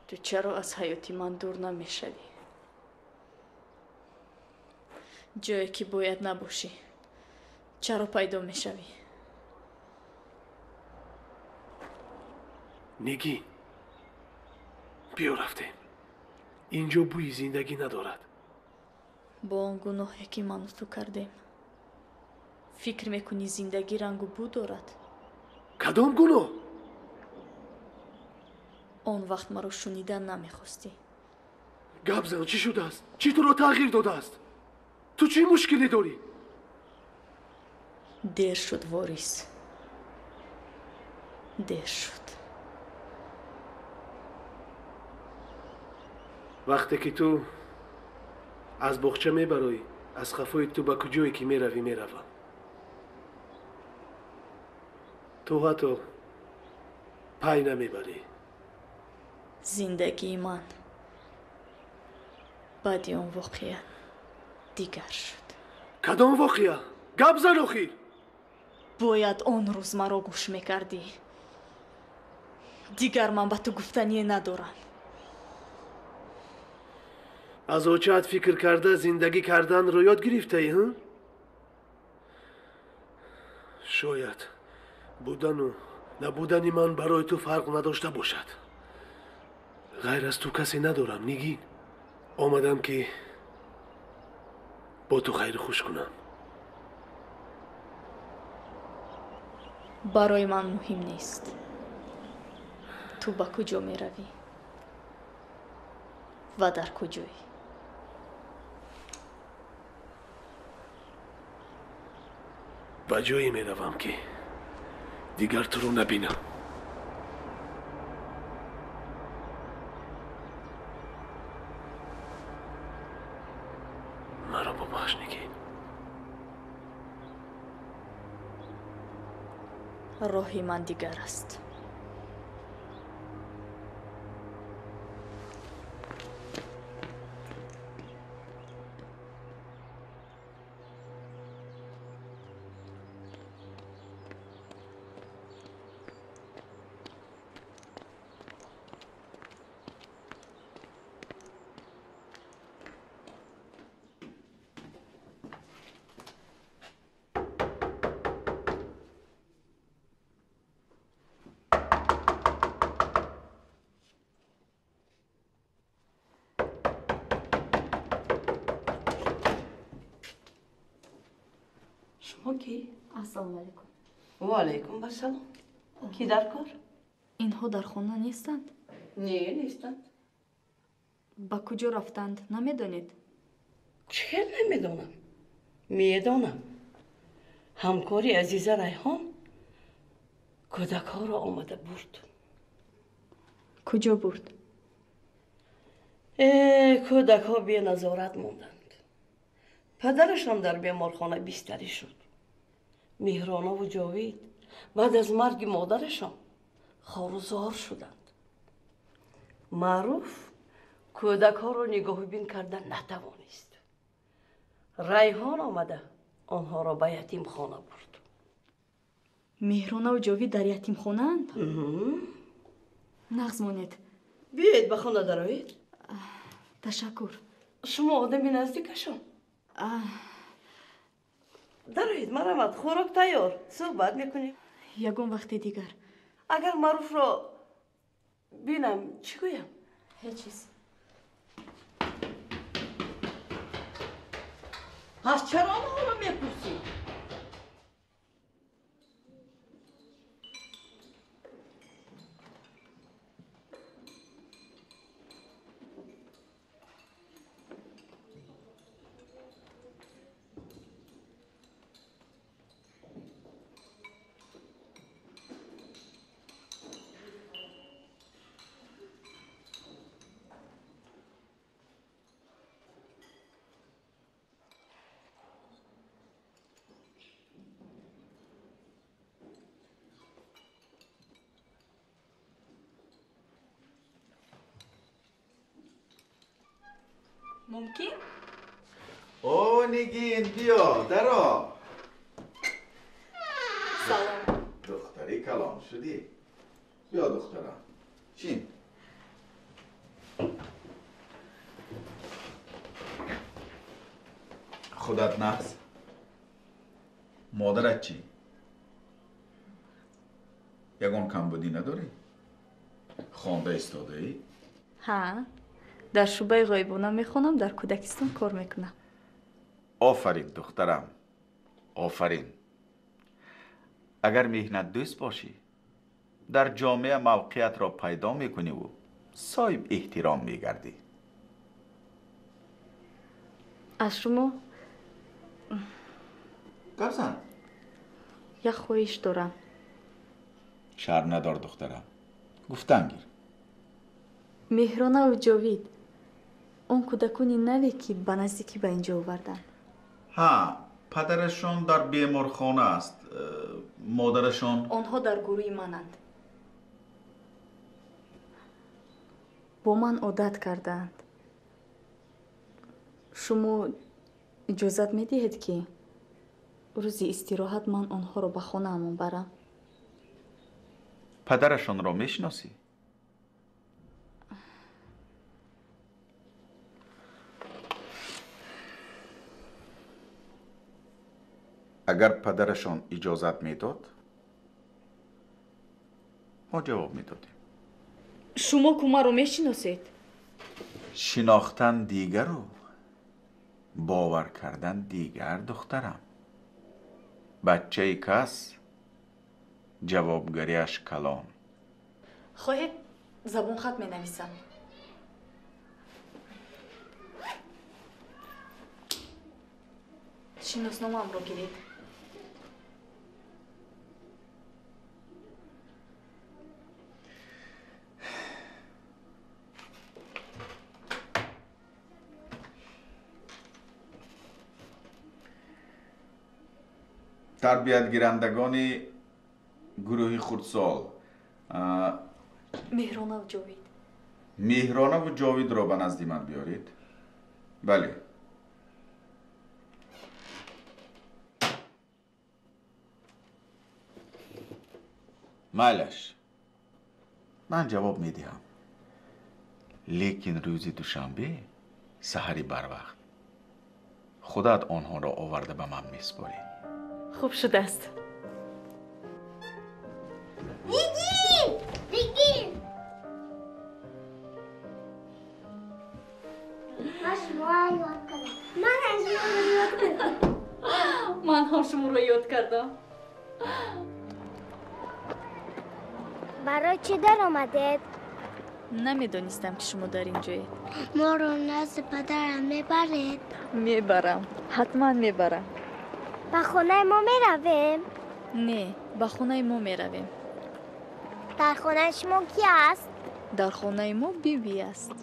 Ту чаро аз ҳаёти ман дур намешавӣ? Ҷое ки бояд набошӣ, чаро пайдо мешавӣ? Нигин, биё рафтем. Инҷо бӯи зиндагӣ надорад. Бо он гуноҳе ки ману ту кардем, фикр мекунӣ зиндагӣ рангу бӯ дорад? Кадом гуноҳ? Он вақт маро шунидан намехостӣ. Гап зан, чӣ шудааст? Чӣ туро тағйир додааст? Ту чӣ мушкиле дорӣ? Дер шуд, Ворис. Дер шуд. Вақте ки ту аз боғча мебароӣ, аз хафои ту ба куҷое ки меравӣ меравам. Ту ҳатто пай намебарӣ. Зиндагии ман баъди он воқеа дигар шуд. Кадом воқеа? Гап зан охир. Бояд он рӯз маро гӯш мекардӣ. Дигар ман ба ту гуфтание надорам. Аз очаат фикр карда зиндагӣ карданро ёд гирифтаӣ, ҳа? Шояд будану набудани ман барои ту фарқ надошта бошад. Ғайр аз ту касе надорам, Нигин. Омадам ки бо ту хайру хуш кунам. Барои ман муҳим нест. Ту ба куҷо меравӣ ва дар куҷоӣ. Ба ҷое меравам ки дигар туро набинам. Маро бубахш, Нигин. Роҳи ман дигар аст. Шумо кӣ? Ассалому алайкум. Ва алайкум ассалом. Кӣ дар кор? Инҳо дар хона нестанд? Не, нестанд. Ба куҷо рафтанд, намедонед? Чӣ хел намедонам? Медонам. Ҳамкори Азиза Райҳон кӯдакҳоро омада бурд. Куҷо бурд? Кӯдакҳо беназорат монданд. Падарашон дар беморхона бистарӣ шуд. Меҳронову Ҷовид баъд аз марги модарашон хорузор шуданд. Маъруф кӯдакҳоро нигоҳубин карда натавонист. Райҳон омада онҳоро ба ятимхона бурд. Меҳронаву Ҷовид дар ятимхонаанд? Нағз монед. Биёед ба хона дароед. Ташаккур. Шумо одами наздикашон? Дароед, марамад, хӯрок тайёр, суҳбат мекунем. Ягон вақте дигар. Агар Маъруфро бинам, чӣ гӯям? Ҳеҷ чиз. Пас чаро онҳоро мепурсӣ? Мумкин? О, Нигин, биё, даро. Салом. Духтари калон шудӣ. Биё, духтарам. Чин. Худат нағз? Модарат чӣ? Ягон камбудӣ надорӣ? Хонда истодаӣ? Ҳа. Дар шӯъбаи ғоибона мехонам, дар кӯдакистон кор мекунам. Офарин, духтарам, офарин. Агар меҳнатдӯст бошӣ, дар ҷомеа мавқеатро пайдо мекуниву соҳиб эҳтиром мегардӣ. Аз шумо гап зан. Як хоҳиш дорам. Шарм надор, духтарам, гуфтан гир. Меҳронаву Ҷовид, он кӯдакони наве ки ба наздикӣ ба инҷо оварданд. Ҳа, падарашон дар беморхона аст, модарашон. Онҳо дар гурӯҳи мананд. Бо ман одат кардаанд. Шумо иҷозат медиҳед ки Рӯзи истироҳат ман онҳоро ба хонаамон барам. Падарашонро мешиносӣ? Агар падарашон иҷозат медод, мо ҷавоб медодем. Шумо ку маро мешиносед? Шинохтан дигару бовар кардан дигар, духтарам. Бачаи кас ҷавобгариаш калон. Хоҳед, забонхат менависам. Шиносномаамро гиред. Тарбиятгирандагони гурӯҳи хурдсол Меҳронаву Ҷовид. Меҳронаву Ҷовидро ба назди ман биёред. Бале. Майлаш, ман ҷавоб медиҳам, лекин рӯзи душанбе саҳари барвақт худат онҳоро оварда ба ман месупорӣ. Хуб шудааст. Нигин! Нигин! Ман шуморо ёд кардам. Ман шуморо ёд кардам. Ман ҳам шуморо ёд кардам. Барои чӣ даромадед? Намедонистам, ки шумо дар ин ҷоед. Моро назди падарам мебаред? Мебарам, ҳатман мебарам. Ба хонаи мо меравем? Не, ба хонаи мо меравем. Дар хонаи шумо кӣ аст? Дар хонаи мо биби аст.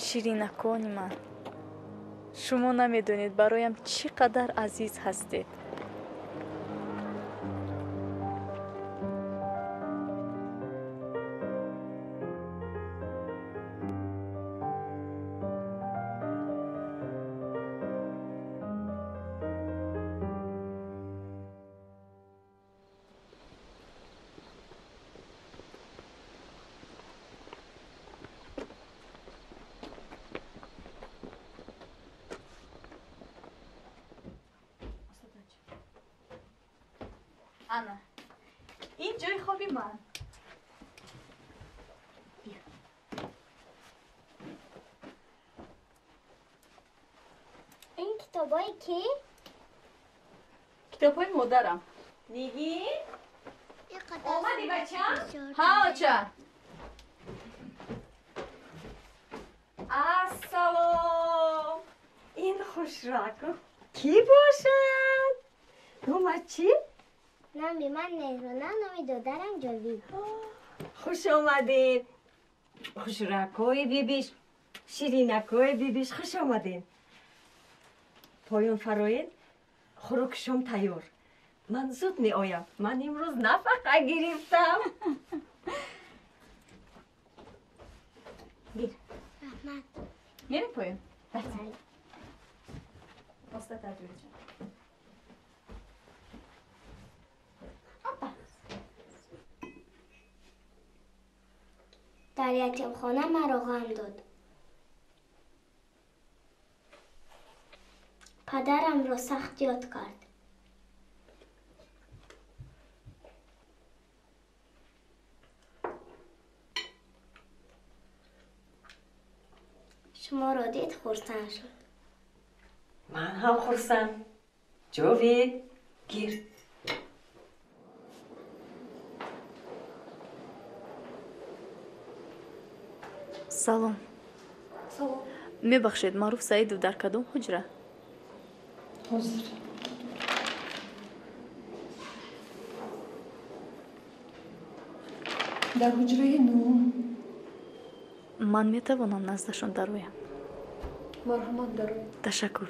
Ширинакони ман, шумо намедонед бароям чӣ қадар азиз ҳастед. Ана, ин ҷои хоби ман. Ин китобҳои кӣ? Китобҳои модарам. Нигин? Омадӣ, бачам? Ҳа, оча. Ассалом. Ин хушраку кӣ бошад? Номат чӣ? Номи ман Меҳрона, номи додарам Ҷовид. Хуш омадед. Хушракҳои бибиш, ширинакҳои бибиш, хуш омадед. Поён фароед, хӯроки шом тайёр. Ман зуд меоям. Ман имрӯз нафақа гирифтам. Гир. Раҳмат. Мерем поён? Бале. Оста таҷвиҷа. Дар ятимхона маро ғам дод. Падарамро сахт ёд кард. Шуморо дид, хурсанд шуд. Ман ҳам хурсанд. Ҷовид, гир. Салом. Салом. Мебахшед, Маъруф Саидов дар кадом ҳуҷра? Ҳозир. Дар ҳуҷраи нӯҳум. Ман метавонам наздашон дароям? Марҳамат, дароед. Ташаккур.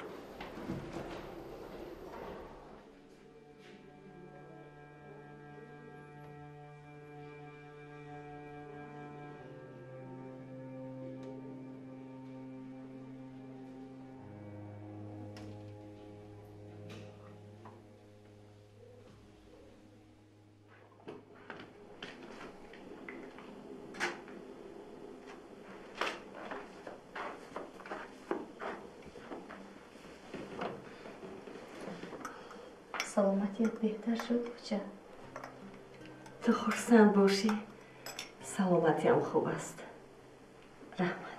Саломатият беҳтар шуд, бача? Ту хурсанд бошӣ, саломатиам хуб аст. Раҳмат.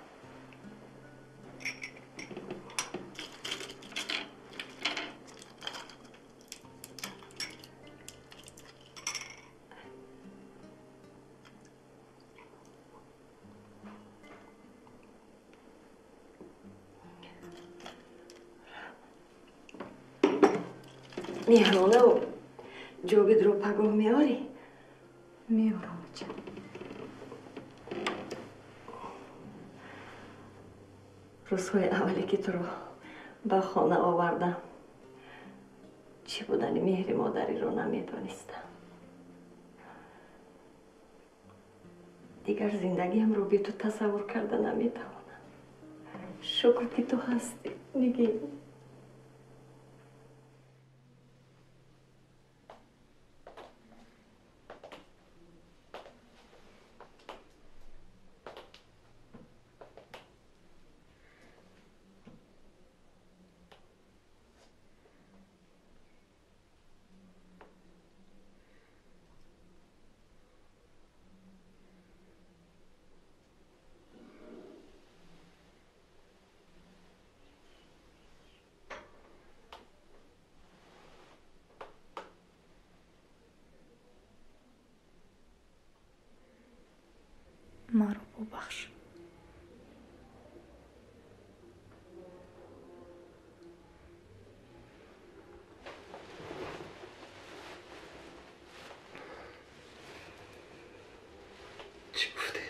Меҳронаву Ҷовидро пагоҳ меорӣ? Меорам, оча. Рӯзҳои аввале ки туро ба хона овардам, чӣ будани меҳри модариро намедонистам. Дигар зиндагиамро бе ту тасаввур карда наметавонам. Шукр, ки ту ҳастӣ, Нигин. Маро бубахш. Чӣ гуфтед?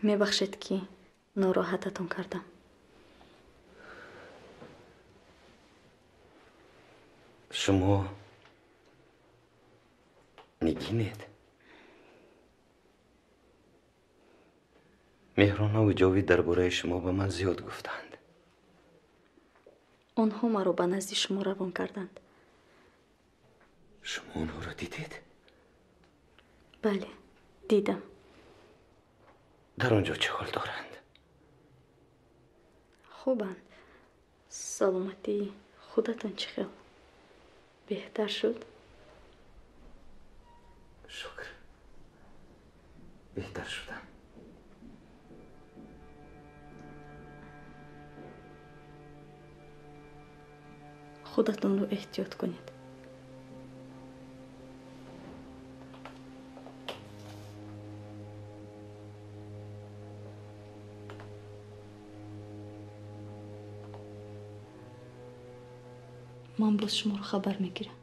Мебахшед, ки нороҳататон кардам. Шумо Нигинед? Меҳронаву Ҷовид дар бораи шумо ба ман зиёд гуфтанд. Онҳо маро ба назди шумо равон карданд. Шумо онҳоро дидед? Бале, дидам. Дар он ҷо чӣ ҳол доранд? Хубанд. Саломатии худатон чӣ хел? Беҳтар шуд? Шукр, беҳтар шудам. Худатонро эҳтиёт кунед. Ман боз шуморо хабар мегирам.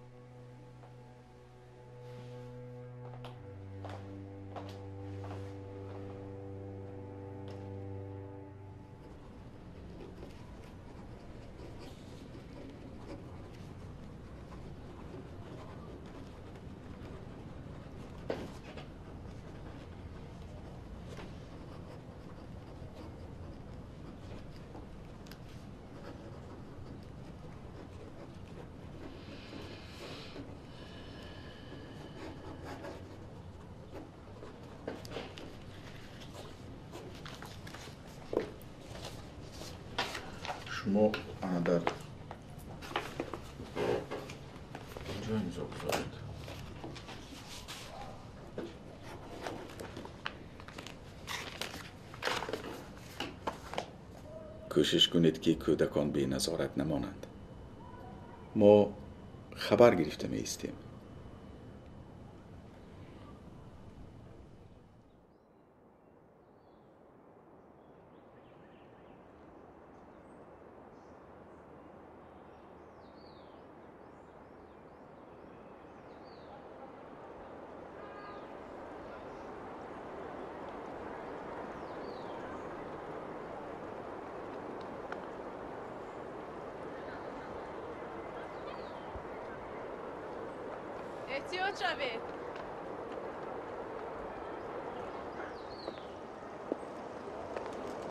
Шумо ана дар инҷо имзо гузоред. Кӯшиш кунед, ки кӯдакон беназорат намонанд. Мо хабар гирифта меистем. Эҳтиёт шавед.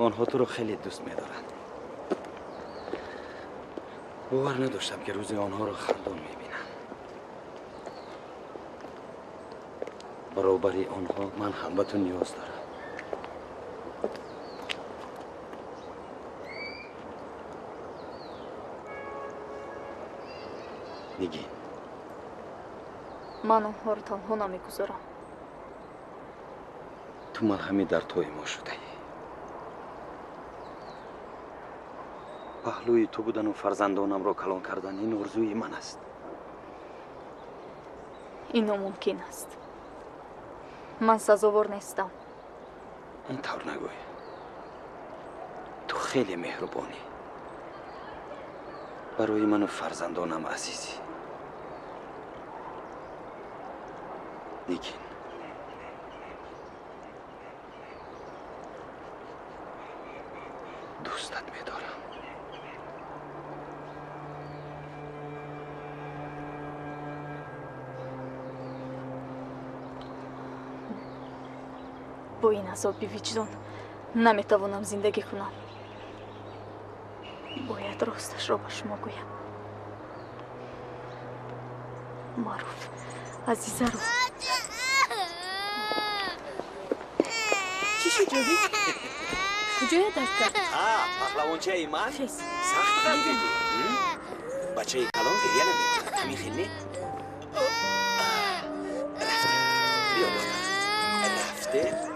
Онҳо туро хеле дӯст медоранд. Бовар надоштам, ки рӯзе онҳоро хандон мебинам. Баробари онҳо ман ҳам ба ту ниёз дорам. Нигин, ман онҳоро танҳо намегузорам. Ту малҳами дардҳои мо шудаӣ. Паҳлӯи ту будану фарзандонамро калон кардан ин орзуи ман аст. Ин номумкин аст. Ман сазовор нестам. Ин тавр нагӯй. Ту хеле меҳрубонӣ. Барои ману фарзандонам азизӣ. Нигин, дӯстат медорам. Бо ин азоби виҷдон наметавонам зиндагӣ кунам. Бояд росташро ба шумо гӯям. Маъруф Азизаро. Чӣ шуд, Ҷовид? Куҷоя дард кард? Паҳлавончаи ман сахт ғалтидӣ. Бачаи калон гиря намекунад. Ҳамин хел не? Рафтем. Биё, духтар. Рафтем.